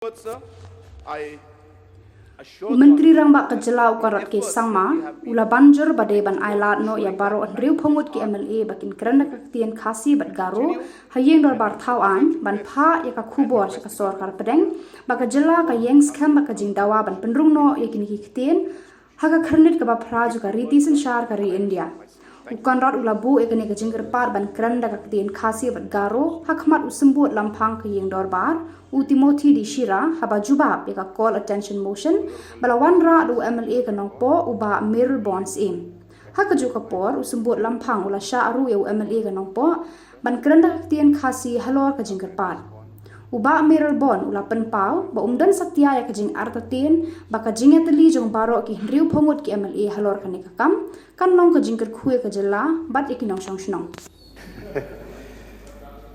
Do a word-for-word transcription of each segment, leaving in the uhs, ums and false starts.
U Myntri Rangbah ka jylla u Conrad K Sangma u la ban jur ba dei ban ai lad noh ïa baroh hynriew phew ngut ki M L A ba kin kren da ka ktien Khasi bad Garo ha ïing dorbar thaw aiñ ban phah ïa ka khubor sha ka sorkar pdeng ba ka jylla ka ïeng skhem bad ka jingdawa ban pynrung noh ïa kine ki ktien ha ka khyrnit kaba phra jong ka riti synshar ka ri India. U Conrad u la buh ïa kane ka jingkyrpad ban kren da ka ktien Khasi bad Garo ha khmat u symbud lamphang ka ïing dorbar, u Timothy D Shira, haba jubab ïa ka call attention motion ba la wanrah da u M L A ka Nongpoh, u Bah Mayralborn Syiem. Ha kajuh ka por, u symbud lamphang u la shah ruh ïa u M L A ka Nongpoh ban kren da ka ktien Khasi halor ka jingkyrpad. U Bah Mayralborn u la pynpaw ba um don satia ïa ka jingartatien ba ka jingïatylli jong baroh ki hynriew phew ngut ki M L A halor kane ka kam kan long ka jingkyrkhu ïa ka jylla bad ïa ki nongshong shnong.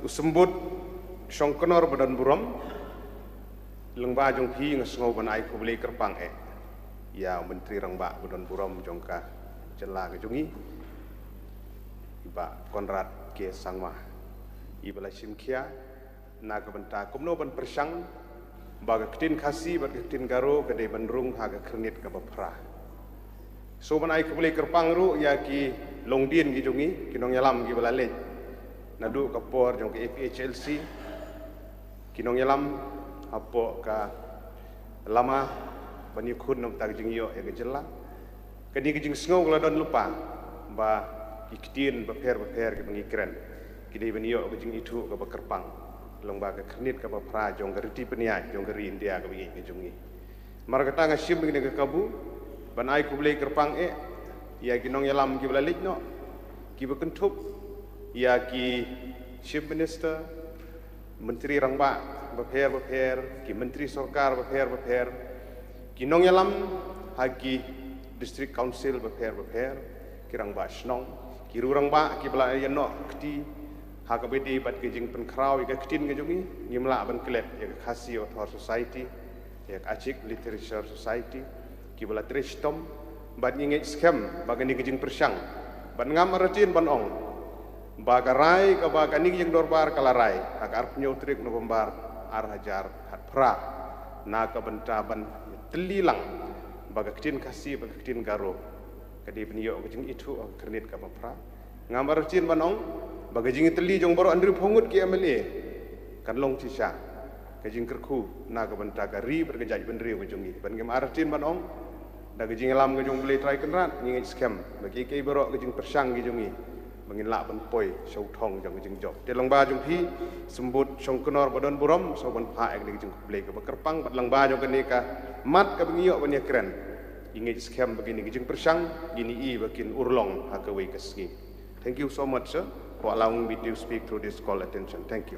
U symbud shongknor ba don burom, lyngba jong phi nga sngew ban ai khublei kyrpang eh ïa u Myntri Rangbah ba don burom jong ka jylla ka jong ngi, i Bah Conrad K Sangma, iba la shim khia na ka bynta kumno ban pyrshang ba ka ktien Khasi bad ka ktien Garo ka dei ban rung ha ka khyrnit kaba phra. So ban ai khublei kyrpang ruh ïa ki longdien ki jong ngi, ki nongïalam kiba la leit naduh ka por jong ka A P H L C, ki nongïalam hapoh ka lama ban ïakhun na ka bynta ka jingïoh ïa ka jylla. Kane ka jingsngew ka la don lypa ba ki ktien bapher bapher kiba ngi kren ki dei ban ïoh ka jingithuh kaba kyrpang lyngba ka khyrnit kaba phra jong ka riti pynïaid jong ka ri India kaba ïeit ka jong ngi. Namar kata nga shim kane ka kabu ban ai khublei kyrpang eh ïa ki nongïalam kiba la leit noh, kiba kynthup ïa ki Chief Minister, Myntri Rangbah bapher bapher, ki Myntri Sorkar bapher bapher, ki nongïalam ha ki District Council bapher bapher, ki Rangbah Shnong, ki riew rangbah kiba la ïa noh kti ha kaba ïadei bad ka jingpynkhraw ïa ka ktien ka jong ngi. Ngim lah ban klet ïa ka Khasi Author Society, ïa ka Achik Literature Society, kiba la trei shitom, bad ngi ngeit skhem ba kane ka jingpyrshang, bad ngam artatien ban ong ba ka rai kaba kane ka jingdorbar ka la rai ha ka arphew hynñiew tarik November ar hajar khatphra na ka bynta ban tylli lang ba ka ktien Khasi bad ka ktien Garo ka dei ban ïoh ka jingithuh ha ka khyrnit kaba phra. Ngam artatien ban ong ba ka jingtylli jong baroh hynriew phew ngut ki M L A kan long shisha ka jingkyrkhu na ka bynta ka ri bad ka jaitbynriew ka jong ngi. Bad ngam artatien ban ong da ka jingïalam ka jong U Blei Trai Kynrad ngi ngeit skhem ba kiei kiei baroh ka jingpyrshang ki jong ngi ba ngin lah ban poi sha u thong jong ka jingjop. Te lyngba jong phi, symbud shongknor ba don burom, sngewbha ban phah ïa kane ka jingkhublei kaba kyrpang bad lyngba jong kane ka mat kaba ngi ïoh ban ïakren, ngi ngeit skhem ba kine ki jingpyrshang ngin ïohi ba kin urlong ha kawei ka sngi. Thank you so much, sir, for allowing me to speak through this call attention. Thank you.